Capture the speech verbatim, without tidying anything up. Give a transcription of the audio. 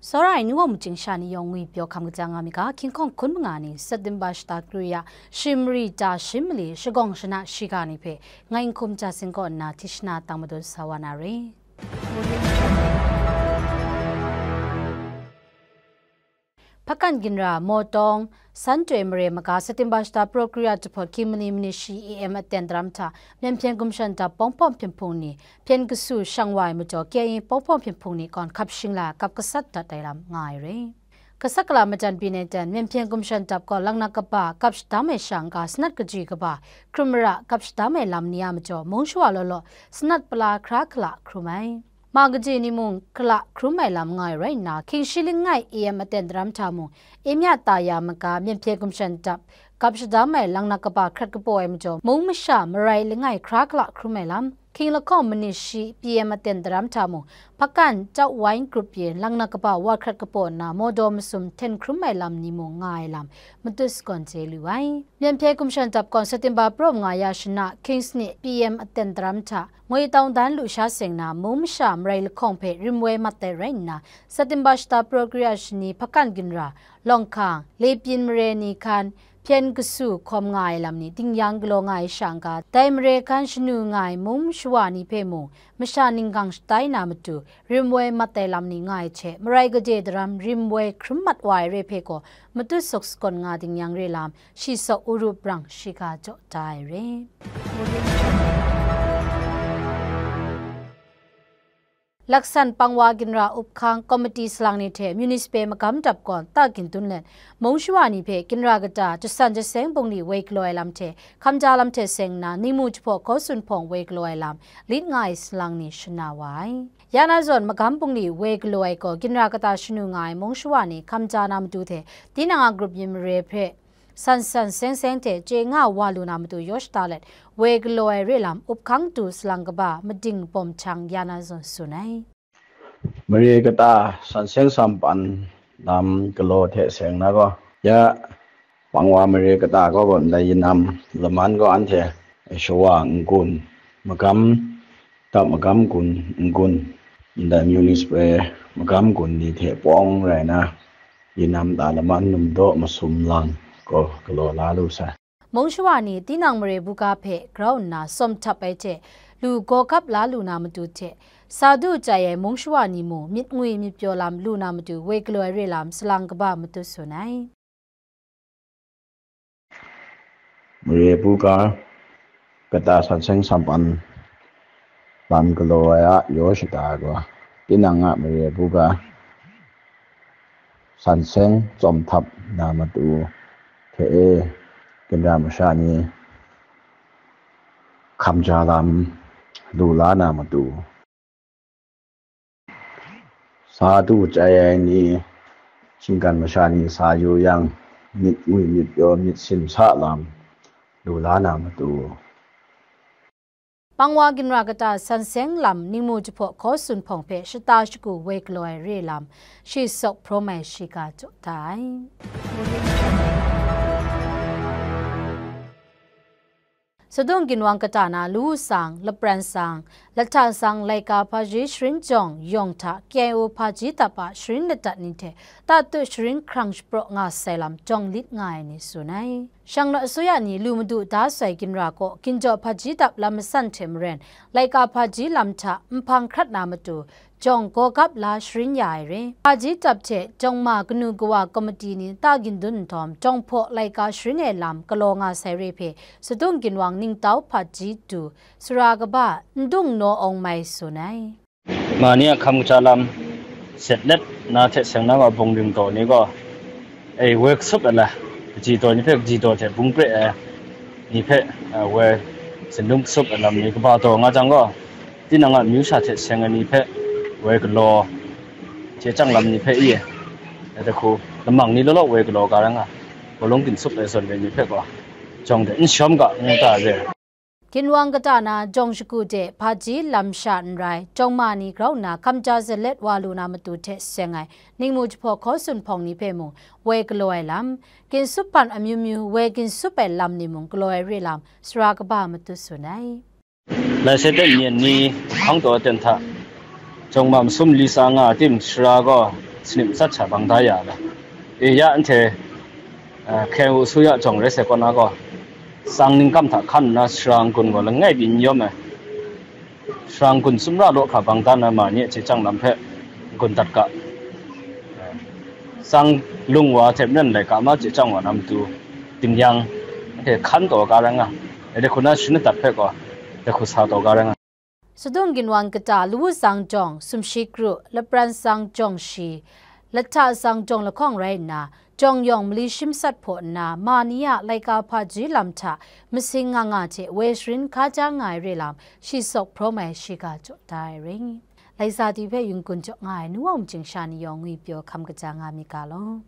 Tsawra ai ni wa mucing sha ni yawng ngwi pyaw hkam kaja nga mi ga, hkying hkawng hkun manga ni September shata kru ya, shim mari ta shim mali shagawng shana shiga ni hpe ngai n hkum ja sing kaw nna tishna tang madun sa wa na re. Hpakan ginra, Mawtawng, San Twe mare maga September shata pro kru ya jahpawt hkying mali manit shi A M aten daram hta, Myen hpyen gumshan dap Pawngpawng Hpyen Hpung ni hpyen kasu shang wa ai majaw, K I A Pawngpawng Hpyen Hpung ni gawn hkap shing la kap gasat dat ai lam nga ai re. Gasat gala majan byin ai ten, Myen hpyen gumshan dap gaw laknak kaba kap shadam ai sha n-ga sanat kaji kaba hkrum mara kap shadam ai lam ni a majaw, mung shawa law law sanat pala hkra hkala hkrum ai. Ma kaji ni mung hkala hkrum ai lam nga ai rai nna, hkying shi langai A M aten daram hta mung, Emya Taya maga Myen hpyen gumshan dap kap shadam ai laknak kaba hkrat kapaw ai majaw, mung masha marai langai hkra hkala hkrum ai lam, hkying lahkawng manit shi P M aten daram hta mung, Hpakan Tau Wine Group yin laknak kaba wa hkrat kapaw nna, mawdaw masum hten hkrum ai lam ni mung nga ai lam, matut sagawn chye lu ai. Myen hpyen gumshan dap gawn September pro manga ya shana, hkying sanit P M aten daram hta, ngwi tawng dan lu sha seng na, mung masha marai lahkawng hpe rim woi mat ai rai nna, September shata pro kru ya shani Hpakan ginra, Lawng hkang, Lebyin mare ni hkan, hpyen kasu hkawm nga ai lam ni dingyang galaw nga ai sha n-ga, dai mare hkan shanu nga ai mung shawa ni hpe mung, masha ninggang shatai na matu, rim woi mat ai lam ni nga ai hte, marai gade daram rim woi hkrum mat wa ai re hpe gaw, matut suk sagawn nga dingyang re lam, shi sawk Uru Brang shiga jaw da ai re. Laksan pangwa ginra up hkang komiti salang ni hte municipal magam dap gawn ta gindun let, mung shawa ni hpe ginra kata jasan jaseng bungli woi galaw ai lam hte hkamja lam hte seng nna, ningmu jahpaw hkaw sunhpawng woi galaw ai lam lit nga ai salang ni shana wa ai. Ya na zawn magam bungli woi galaw ai gaw ginra kata shanu nga ai mung shawa ni hkamja na matu hte, tinang a grup yin mare hpe san san seng seng hte chye nga wa lu na matu yaw shada let, woi galaw ai re lam up hkang tu salang kaba Mading Bawm Hkyang ya na zawn tsun ai. Mare kata san seng sampan lam galaw hte seng na gaw, ya pangwa mare kata gaw gaw ndai yinam laman gaw anhte shawa n-gun, magam dap magam gun n-gun, ndai municipal magam gun ni hte pawng rai na, yinam ta laman num daw masum lang gaw galaw la lu sai. Mung shawa ni tinang mare buga hpe grau nna sawm htap ai hte, lu gaw gap la lu na matu hte, sa du chyai ai mung shawa ni mung myit ngwi myit pyaw lam lu na matu woi galaw ai re lam salang kaba matut tsun ai. Mare buga kata san seng sampan lam galaw ai a yaw shada gaw, tinang a mare buga san seng tsawm htap na matu hte e, ginra masha ni hkamja lam lu la na matu, sa du chyai ai ni, shinggan masha ni sa yu yang, myit ngwi myit pyaw myit sim sa lam lu la na matu. Pangwa ginra kata san seng lam ningmu jahpaw hkaw sunhpawng hpe shata shagu woi galaw ai re lam, shi sawk hprawm ai shiga jaw da ai. Sadung ginwang kata na Lu Wusang, Lapran Sang, Lahta Sang laika hpaji sharin jawng yawng hta K I O hpaji dap a sharin ladat ni hte tatut sharin hkrang shapraw nga sai lam jawng lit nga ai ni tsun ai. Shang naw asuya ni lu madu da sai ginra kaw ginjaw hpaji dap lam masan hte maren, laika hpaji lam hta nhpang hkrat na matu, jawng gaw gap la sharin ya ai re. Hpaji dap hte jawng ma kanu kawa komiti ni ta gindun nhtawm, jawng hpaw laika sharin ai lam galaw nga sai re hpe, Sadung ginwang ningtau hpaji du, sara kaba Ndung Naw Awng Mai tsun ai. Ma ni a hkam kaja lam, set let na hte seng na wa bung ring taw ni gaw, e, woi kasup ai la, kaji taw ni hpe kaji taw hte bung pre ai ni hpe, a, woi zindum kasup ai lam ni kaba taw nga jang gaw, tinang a amyu sha hte seng ai ni hpe woi galaw, hte chyang lam ni hpe i, ai dahku lamang ni law law woi galaw ga ra nga, bawlung ginsup ai zawn ai ni hpe gaw, jawng de n shawm ga, ngu ta re. Ginwang kata na jawng shagu de hpaji lam sha n rai, jawng ma ni grau nna hkamja zalet wa lu na matu hte seng ai, ningmu jahpaw hkaw sunhpawng ni hpe mung woi galaw ai lam, ginsup hpan amyu myu woi ginsup ai lam ni mung galaw ai re lam, sara kaba matut tsun ai. Lai Seten myen ni hpang taw aten hta, jawng ma masum li tsa nga tim sara gaw, Sanit matsat sha bang da ya le. E ya nte, eh, K N U အစိုးရ jawng rai sai kaw na gaw, tsang ningkam hta hkan nna sara n-gun gaw langai byin n yawm ai. Sara n-gun sumra law hkra bang da na ma ni a chye chyang lam hpe n-gun dat ga. Tsang lung wa hte maren laika ma chye chyang wa na matu, dingyang, anhte hkan taw ga rai nga, dai hku na sharin ladat hpe gaw, dai hku sa taw ga rai nga. Sadung ginwang kata Lawu Tsang jawng sumshi kru, Lapran Tsang jawng shi, Lahta Tsang jawng lahkawng rai nna, jawng yawng mali shi matsat hpaw nna, ma ni a laika hpa jwi lam hta masing nga nga hte woi sharin hka ja nga ai re lam shi sawk hprawm ai shiga jaw da ai ring. Laisa ti hpe yungkun jaw nga ai Nu Wawng Majing sha ni yawng ngwi pyaw hkam kaja nga mi ga law.